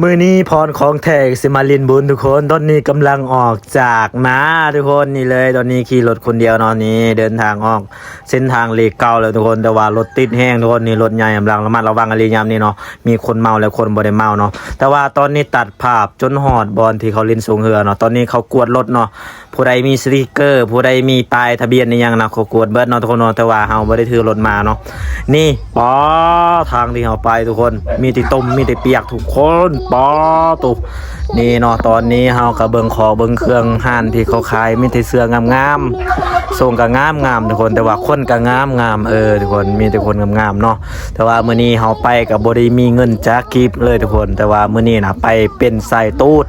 ມື້ນີ້ພອນຂອງແທ້ຊິມາຫຼິ້ນບຸນທຸກຄົນ. ຕອນນີ້ກຳລັງອອກຈາກນາທຸກຄົນ ນີ້ເລີຍ. ຕອນນີ້ຂີ່ລົດຄົນດຽວເນາະ ນີ້ເດີນທາງອອກເສັ້ນທາງເລກເກົ່າແລ້ວທຸກຄົນ ແຕ່ວ່າລົດຕິດແຮງທຸກຄົນ. ນີ້ລົດໃຫຍ່ ກຳລັງລະມັດລະວັງອີ່ຫຼີຍາມນີ້ເນາະ ມີຄົນເມົາ ແລະ ຄົນບໍ່ໄດ້ເມົາເນາະ. ແຕ່ວ່າຕອນນີ້ຕັດພາບຈົນຮອດບ່ອນທີ່ເຂົາຫຼິ້ນສົ່ງເຮືອເນາະ. ຕອນນີ້ເຂົາກວດລົດເນາະ ຜູ້ໃດມີສະຕິກເກີ ຜູ້ໃດມີປ້າຍທະບຽນອີ່ຫຍັງນະ ເຂົາກວດເບິດເນາະທຸກຄົນເນາະ. ແຕ່ວ່າເຮົາບໍ່ໄດ້ຖືລົດມາເນາະ. ນີ້ ປາ ທາງທີ່ເຮົາໄປທຸກຄົນ ມີແຕ່ຕົມ ມີແຕ່ປຽກທຸກຄົນ ປາໂຕ. ນີ້ເນາະ ຕອນນີ້ເຮົາກໍເບິ່ງຂອງເບິ່ງເຄື່ອງ ຮ້ານທີ່ເຂົາຂາຍ ມີແຕ່ເສື້ອງາມໆ ຊົງກໍງາມໆທຸກຄົນ ແຕ່ວ່າຄົນກໍງາມໆ ເອີ ທຸກຄົນ ມີແຕ່ຄົນງາມໆເນາະ. ແຕ່ວ່າມື້ນີ້ເຮົາໄປກໍບໍ່ໄດ້ມີເງິນຈັກກີບເລີຍທຸກຄົນ. ແຕ່ວ່າມື້ນີ້ນະ ໄປເປັນສາຍຕູດ.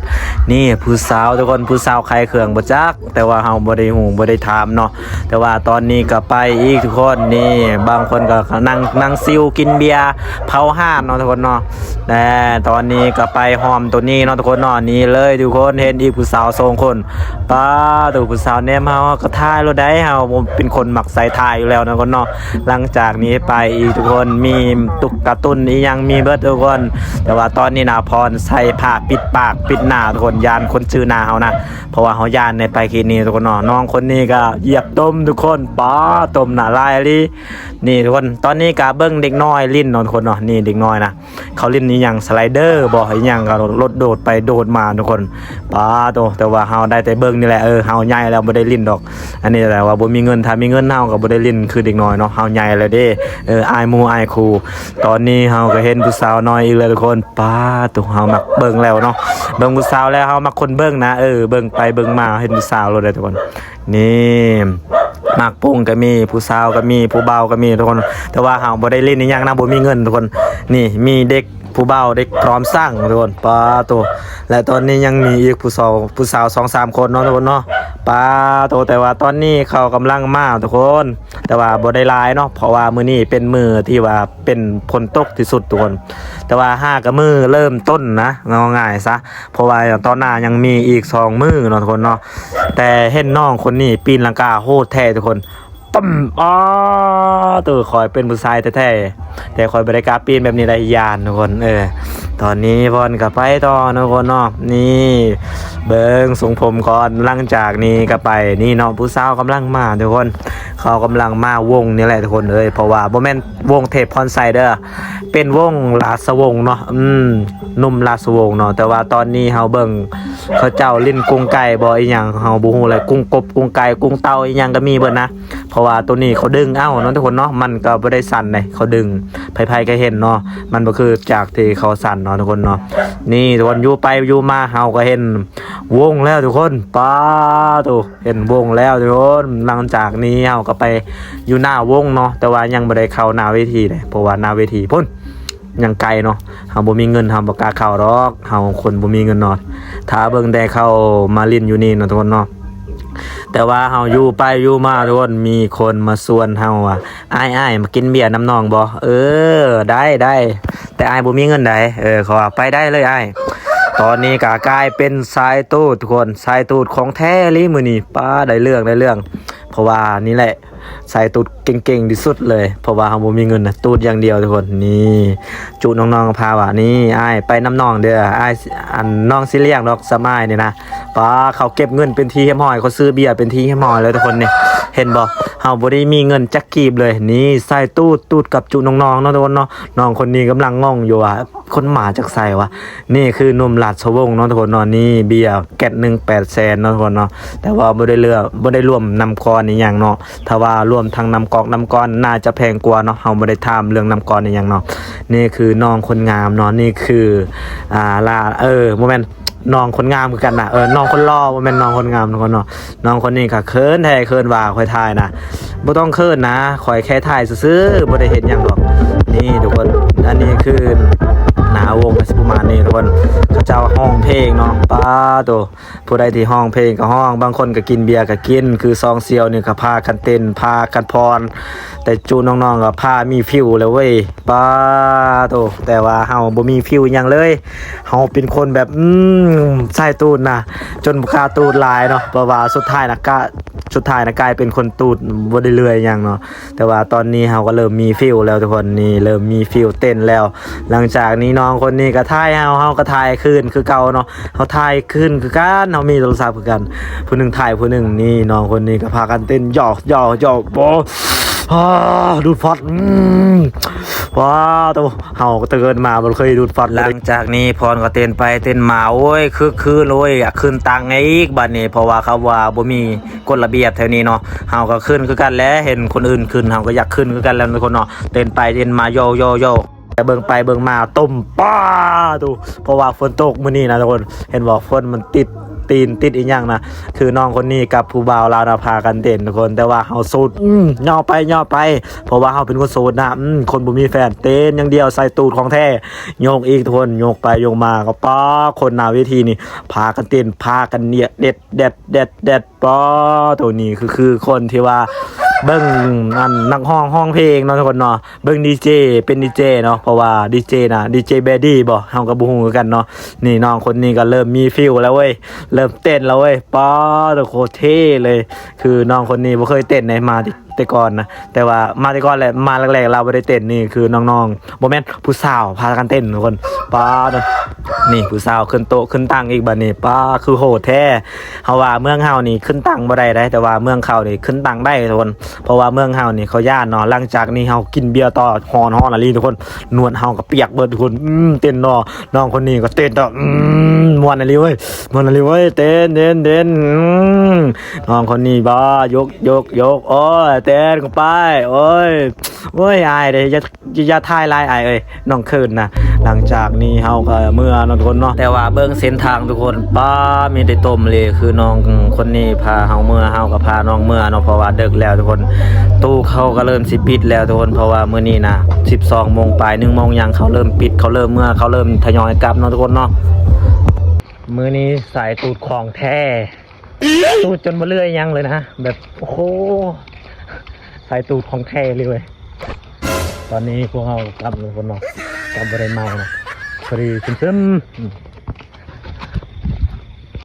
ນີ້ຜູ້ສາວທຸກຄົນ ຜູ້ສາວຂາຍເຄື່ອງບໍ່ຈັກ ແຕ່ວ່າເຮົາບໍ່ໄດ້ຮູ້ ບໍ່ໄດ້ຖາມເນາະ. ແຕ່ວ່າຕອນນີ້ກໍໄປອີກທຸກຄົນ. ນີ້ບາງຄົນກໍນັ່ງ ນັ່ງຊິວກິນເບຍເຜົາຮ້ານເນາະທຸກຄົນເນາະ. ແຕ່ຕອນນີ້ກໍໄປຮ່ອມໂຕນີ້ເນາະທຸກຄົນເນາະ. ນີ້ເລີຍທຸກຄົນ ເຫັນອີກຜູ້ສາວສອງຄົນ ປາໂຕ. ຜູ້ສາວແນມເຮົາ ເຮົາກໍຖ່າຍໂລດໄດ໋ ເຮົາເປັນຄົນມັກໃສ່ຖ່າຍຢູ່ແລ້ວເນາະທຸກຄົນເນາະ. ຫຼັງຈາກນີ້ໄປອີກທຸກຄົນ ມີຕຸກກາຕຸນອີ່ຫຍັງມີເບິດທຸກຄົນ. ແຕ່ວ່າຕອນນີ້ນະ ພອນໃສ່ຜ້າປິດປາກປິດໜ້າທຸກຄົນ ຢ້ານຄົນຈື່ໜ້າເຮົານະ ເພາະວ່າເຮົາຢ້ານໃນໄປເຂດນີ້ທຸກຄົນເນາະ. ນ້ອງຄົນນີ້ກໍຢຽບຕົມທຸກຄົນ ປາ ຕົມໜ້າລາຍອີ່ຫຼີ. ນີ້ທຸກຄົນ ຕອນນີ້ກໍເບິ່ງເດັກນ້ອຍຫຼິ້ນເນາະທຸກຄົນເນາະ. ນີ້ເດັກນ້ອຍນະ ເຂົາຫຼິ້ນອີ່ຫຍັງ ສະໄລເດີບໍ ອີ່ຫຍັງ ກໍໂລດໂດດໄປໂດດມາທຸກຄົນ ປາໂຕ. ແຕ່ວ່າເຮົາໄດ້ແຕ່ເບິ່ງນີ້ແຫຼະ ເອີ ເຮົາໃຫຍ່ແລ້ວບໍ່ໄດ້ຫຼິ້ນດອກ. ອັນນີ້ແຫຼະວ່າບໍ່ມີເງິນ ຖ້າມີເງິນເຮົາກໍບໍ່ໄດ້ຫຼິ້ນຄືເດັກນ້ອຍເນາະ ເຮົາໃຫຍ່ແລ້ວເດ້. ເອີ ອາຍໝູ່ອາຍຄູ່. ຕອນນີ້ເຮົາກໍເຫັນຜູ້ສາວນ້ອຍອີກແລ້ວທຸກຄົນ ປາໂຕ. ເຮົາມັກເບິ່ງແລ້ວເນາະ ເບິ່ງຜູ້ສາວແລ້ວເຮົາມັກຄົນເບິ່ງນະ ເອີ ເບິ່ງໄປເບິ່ງມາເຫັນຜູ້ສາວໂລດເດ້ທຸກຄົນ. ນີ້ ໝາກປຸ້ງກໍມີ ຜູ້ສາວກໍມີ ຜູ້ບ່າວກໍມີທຸກຄົນ. ແຕ່ວ່າເຮົາບໍ່ໄດ້ຫຼິ້ນອີ່ຫຍັງນະ ບໍ່ມີເງິນທຸກຄົນ. ນີ້ມີເດັກຜູ້ບ່າວ ເດັກພ້ອມສ້າງທຸກຄົນ ປາໂຕ. ແລະຕອນນີ້ຍັງມີອີກຜູ້ສາວ ຜູ້ສາວສອງສາມຄົນເນາະທຸກຄົນເນາະ ປາໂຕ. ແຕ່ວ່າຕອນນີ້ເຂົາກຳລັງມາທຸກຄົນ ແຕ່ວ່າບໍ່ໄດ້ຫຼາຍເນາະ ເພາະວ່າມື້ນີ້ເປັນມື້ທີ່ວ່າເປັນຝົນຕົກທີ່ສຸດທຸກຄົນ. ແຕ່ວ່າຫາກະມື້ເລີ່ມຕົ້ນນະ ເວົ້າງ່າຍຊະ ເພາະວ່າຕອນໜ້າຍັງມີອີກສອງມື້ເນາະທຸກຄົນເນາະ. ແຕ່ເຫັນນ້ອງຄົນນີ້ປີນຫຼັງກາໂຫດແທ້ທຸກຄົນ ປຶ້ມ ອໍ ໂຕ ຂ້ອຍເປັນຜູ້ຊາຍແທ້ໆ ແຕ່ຂ້ອຍບໍ່ໄດ້ກ້າປີນແບບນີ້ໄດ໋ ຢ້ານທຸກຄົນ. ເອີ ຕອນນີ້ພອນກໍໄປຕໍ່ເນາະທຸກຄົນເນາະ. ນີ້ເບິ່ງຊົງຜົມກ່ອນ ຫຼັງຈາກນີ້ກໍໄປ ນີ້ເນາະ ຜູ້ສາວກຳລັງມາທຸກຄົນ ເຂົາກຳລັງມາວົງນີ້ແຫຼະທຸກຄົນເອີຍ ເພາະວ່າບໍ່ແມ່ນວົງເທບພອນໄຊເດີ້ ເປັນວົງລາຊະວົງເນາະ ອືມ ໜຸ່ມລາຊະວົງເນາະ. ແຕ່ວ່າຕອນນີ້ເຮົາເບິ່ງເຂົາເຈົ້າຫຼິ້ນກຸງໄກ່ບໍ ອີ່ຫຍັງເຮົາບໍ່ຮູ້ແຫຼະ ກຸງກົບກຸງໄກ່ກຸງເຕົ່າອີ່ຫຍັງກໍມີເບິດນະ. ເພາະວ່າໂຕນີ້ເຂົາດຶງເອົາເນາະທຸກຄົນເນາະ ມັນກໍບໍ່ໄດ້ສັ່ນເດ້ ເຂົາດຶງ ໃຜໆກໍເຫັນເນາະ ມັນບໍ່ຄືຈາກທີ່ເຂົາສັ່ນເນາະທຸກຄົນເນາະ. ນີ້ທຸກຄົນ ຢູ່ໄປຢູ່ມາເຮົາກໍເຫັນວົງແລ້ວທຸກຄົນ ປາໂຕ ເຫັນວົງແລ້ວທຸກຄົນ. ຫຼັງຈາກນີ້ເຮົາກໍໄປຢູ່ໜ້າວົງເນາະ ແຕ່ວ່າຍັງບໍ່ໄດ້ເຂົ້າໜ້າເວທີເດ້ ເພາະວ່າໜ້າເວທີພຸ້ນ ຍັງໄກເນາະ ເຮົາບໍ່ມີເງິນ ເຮົາບໍ່ກ້າເຂົ້າດອກ ເຮົາຄົນບໍ່ມີເງິນເນາະ. ຖ້າເບິ່ງແຕ່ເຂົາມາຫຼິ້ນຢູ່ນີ້ເນາະທຸກຄົນເນາະ. ແຕ່ວ່າເຮົາຢູ່ໄປຢູ່ມາທຸກຄົນ ມີຄົນມາຊວນເຮົາວ່າ ອ້າຍ ອ້າຍ ມາກິນເບຍນຳນ້ອງບໍ່? ເອີ ໄດ້ ໄດ້ ແຕ່ອ້າຍບໍ່ມີເງິນໃດ. ເອີ ເຂົາວ່າ ໄປໄດ້ເລີຍອ້າຍ. ຕອນນີ້ກໍກາຍເປັນສາຍຕູດທຸກຄົນ ສາຍຕູດຂອງແທ້ອີ່ຫຼີມື້ນີ້ ປາ ໄດ້ເລື່ອງ ໄດ້ເລື່ອງ ເພາະວ່ານີ້ແຫຼະ ສາຍຕູດເກັ່ງໆທີ່ສຸດເລີຍ ເພາະວ່າເຮົາບໍ່ມີເງິນນະ ຕູດຢ່າງດຽວທຸກຄົນ. ນີ້ຈຸນ້ອງໆພາວ່າ ນີ້ອ້າຍໄປນຳນ້ອງເດີ້ ອ້າຍ ອັນ ນ້ອງຊິລ້ຽງດອກ ສະມາຍນີ້ນະ. ປາ ເຂົາເກັບເງິນເປັນທີ່ຮຽບຮ້ອຍ ເຂົາຊື້ເບຍເປັນທີ່ຮຽບຮ້ອຍແລ້ວທຸກຄົນນີ້ ເຫັນບໍ່? ເຮົາບໍ່ໄດ້ມີເງິນຈັກກີບເລີຍ. ນີ້ສາຍຕູດ ຕູດກັບຈຸນ້ອງໆເນາະທຸກຄົນເນາະ. ນ້ອງຄົນນີ້ກຳລັງງົງຢູ່ວ່າ ຄົນມາຈາກໃສວະ? ນີ້ຄືໜຸ່ມລາຊະວົງເນາະທຸກຄົນເນາະ. ນີ້ເບຍແກັດໜຶ່ງແປດແສນເນາະທຸກຄົນເນາະ ແຕ່ວ່າບໍ່ໄດ້ເຫຼືອ ບໍ່ໄດ້ລວມນ້ຳກ້ອນອີ່ຫຍັງເນາະ. ຖ້າວ່າລວມທັງນ້ຳກອກນ້ຳກ້ອນ ໜ້າຈະແພງກວ່າເນາະ ເຮົາບໍ່ໄດ້ຖາມເລື່ອງນ້ຳກ້ອນອີ່ຫຍັງເນາະ. ນີ້ຄືນ້ອງຄົນງາມເນາະ ນີ້ຄື ອ່າ ລາ ເອີ ບໍ່ແມ່ນ ນ້ອງຄົນງາມຄືກັນນະ ເອີ ນ້ອງຄົນຫຼໍ່ ບໍ່ແມ່ນນ້ອງຄົນງາມທຸກຄົນເນາະ. ນ້ອງຄົນນີ້ກໍເຂີນແທ້ເຂີນວ່າຂ້ອຍຖ່າຍນະ. ບໍ່ຕ້ອງເຂີນນະ ຂ້ອຍແຄ່ຖ່າຍຊື່ໆ ບໍ່ໄດ້ເຮັດຫຍັງດອກ. ນີ້ທຸກຄົນ ອັນນີ້ຄືໜ້າວົງກໍຊິປະມານນີ້ທຸກຄົນ ເຂົາເຈົ້າຮ້ອງເພງເນາະ. ປາໂຕ ຜູ້ໃດທີ່ຮ້ອງເພງກໍຮ້ອງ ບາງຄົນກໍກິນເບຍກໍກິນ ຄືຊອງຊຽວນີ້ກໍພາກັນເຕັ້ນ ພາກັນຟ້ອນ ແຕ່ຈຸນ້ອງໆກໍພາມີຟິວແລ້ວເວີຍ. ປາໂຕ ແຕ່ວ່າເຮົາບໍ່ມີຟິວຫຍັງເລີຍ ເຮົາເປັນຄົນແບບ ອືມ ສາຍຕູດນະ ຈົນບໍ່ກ້າຕູດຫຼາຍເນາະ ເພາະວ່າສຸດທ້າຍນະກະ ສຸດທ້າຍນະກາຍເປັນຄົນຕູດ ບໍ່ໄດ້ເລື່ອຍຫຍັງເນາະ. ແຕ່ວ່າຕອນນີ້ເຮົາກໍເລີ່ມມີຟີວແລ້ວທຸກຄົນ ນີ້ເລີ່ມມີຟີວເຕັ້ນແລ້ວ. ຫຼັງຈາກນີ້ນ້ອງຄົນນີ້ກໍຖ່າຍເຮົາ ເຮົາກໍຖ່າຍຄືນຄືເກົ່າເນາະ. ເຮົາຖ່າຍຄືນຄືກັນ ເຮົາມີໂທລະສັບຄືກັນ ຜູ້ໜຶ່ງຖ່າຍຜູ້ໜຶ່ງ. ນີ້ນ້ອງຄົນນີ້ກໍພາກັນເຕັ້ນ ຢອກ ຢອກ ຢອກ ໂອ້ ອາ ດູດຟອດ ອືມ ວ້າ ໂຕ ເຮົາກໍເຕີນມາບໍ່ເຄີຍດູດຟອດເລີຍ. ຫຼັງຈາກນີ້ພອນກໍເຕັ້ນໄປເຕັ້ນມາ ໂອ້ຍ ຄຶກຄື້ນ ໂອ້ຍ ຂຶ້ນຕັງອີກບາດນີ້ ເພາະວ່າເຂົາວ່າບໍ່ມີກົດລະບຽບແຖວນີ້ເນາະ. ເຮົາກໍຂຶ້ນຄືກັນແຫຼະ ເຫັນຄົນອື່ນຂຶ້ນ ເຮົາກໍຢາກຂຶ້ນຄືກັນແຫຼະທຸກຄົນເນາະ. ເຕັ້ນໄປເຕັ້ນມາ ໂຢ ໂຢ ໂຢ ແຕ່ເບິ່ງໄປເບິ່ງມາ ຕົມ ປ້າໂຕ ເພາະວ່າຝົນຕົກມື້ນີ້ນະທຸກຄົນ ເຫັນບໍ່ ຝົນມັນຕິດຕີນຕິດອີ່ຫຍັງນະ. ຄືນ້ອງຄົນນີ້ກັບຜູ້ບ່າວລາວນະພາກັນເຕັ້ນທຸກຄົນ ແຕ່ວ່າເຮົາໂສດ ອືມ ຍໍໄປ ຍໍໄປ ເພາະວ່າເຮົາເປັນຄົນໂສດນະ ອືມ ຄົນບໍ່ມີແຟນ ເຕັ້ນຢ່າງດຽວ ໃສ່ຕູດຂອງແທ້. ໂຍກອີກທຸກຄົນ ໂຍກໄປໂຍກມາກໍ ປ້າ ຄົນໜ້າເວທີນີ້ພາກັນເຕັ້ນ ພາກັນເນຍ ເດັດ ແດດ ແດດ ແດດ ປ້າໂຕ ນີ້ຄື ຄືຄົນທີ່ວ່າເບິ່ງອັນນັກຮ້ອງຮ້ອງເພງເນາະທຸກຄົນເນາະ. ເບິ່ງດີເຈ ເປັນດີເຈເນາະ ເພາະວ່າດີເຈນະ ດີເຈແບດດີ້ບໍ ເຮົາກໍບໍ່ຮູ້ຄືກັນເນາະ. ນີ້ນ້ອງຄົນນີ້ກໍເລີ່ມມີຟີວແລ້ວເວີຍ ເລີ່ມເຕັ້ນແລ້ວເວີຍ ປ້າໂຕ ໂຄດເທ່ເລີຍ. ຄືນ້ອງຄົນນີ້ບໍ່ເຄີຍເຕັ້ນໃດ ມາແຕ່ ແຕ່ກ່ອນນະ ແຕ່ວ່າມາແຕ່ກ່ອນແຫຼະ ມາແລກໆລາວບໍ່ໄດ້ເຕັ້ນ. ນີ້ຄືນ້ອງໆ ບໍ່ແມ່ນ ຜູ້ສາວພາກັນເຕັ້ນທຸກຄົນ ປ້າໂຕ ນີ້ຜູ້ສາວຂຶ້ນໂຕະຂຶ້ນຕັ່ງອີກບາດນີ້ ປ້າ ຄືໂຫດແທ້. ເຮົາວ່າເມືອງເຮົານີ້ຂຶ້ນຕັ່ງບໍ່ໄດ້ໃດ ແຕ່ວ່າເມືອງເຂົານີ້ຂຶ້ນຕັ່ງໄດ້ທຸກຄົນ ເພາະວ່າເມືອງເຮົານີ້ເຂົາຢ້ານເນາະ. ຫຼັງຈາກນີ້ເຮົາກິນເບຍຕໍ່ ຮ້ອນ ຮ້ອນອີ່ຫຼີທຸກຄົນ ໜວດເຮົາກໍປຽກເບິດທຸກຄົນ. ອືມ ເຕັ້ນເນາະ ນ້ອງຄົນນີ້ກໍເຕັ້ນຕໍ່ ອືມ ມ່ວນອີ່ຫຼີເວີຍ ມ່ວນອີ່ຫຼີເວີຍ ເຕັ້ນ ເຕັ້ນ ເຕັ້ນ ອືມ ນ້ອງຄົນນີ້ບາ ຍົກ ຍົກ ຍົກ ໂອ້ຍ ເຕັ້ນເຂົ້າໄປ ໂອ້ຍ ໂອ້ຍ ອາຍເດ້ ຢ່າ ຢ່າ ຢ່າຖ່າຍຫຼາຍ ອ້າຍເອີຍ ນ້ອງເຂີນນະ. ຫຼັງຈາກນີ້ເຮົາກໍເມືອເນາະທຸກຄົນເນາະ ແຕ່ວ່າເບິ່ງເສັ້ນທາງທຸກຄົນ ປ້າ ມີແຕ່ຕົມເລີຍ. ຄືນ້ອງຄົນນີ້ພາເຮົາເມືອ ເຮົາກໍພານ້ອງເມືອເນາະ ເພາະວ່າເດິກແລ້ວທຸກຄົນ. ຕູ້ເຂົາກໍເລີ່ມຊິປິດແລ້ວທຸກຄົນ ເພາະວ່າມື້ນີ້ນະ ສິບສອງໂມງປາຍ ໜຶ່ງໂມງຫຍັງ ເຂົາເລີ່ມປິດ ເຂົາເລີ່ມເມືອ ເຂົາເລີ່ມທະຍອຍກັບເນາະທຸກຄົນເນາະ. ມື້ນີ້ສາຍຕູດຂອງແທ້ ຕູດຈົນບໍ່ເຫຼືອຫຍັງເລີຍນະ ແບບ ໂອ້ໂຫ ສາຍຕູດຂອງແທ້ເລີຍເວີຍ. ຕອນນີ້ພວກເຮົາກັບທຸກຄົນເນາະ ກັບບໍ່ໄດ້ເມົານະ ພໍດີຊຶມໆ ອືມ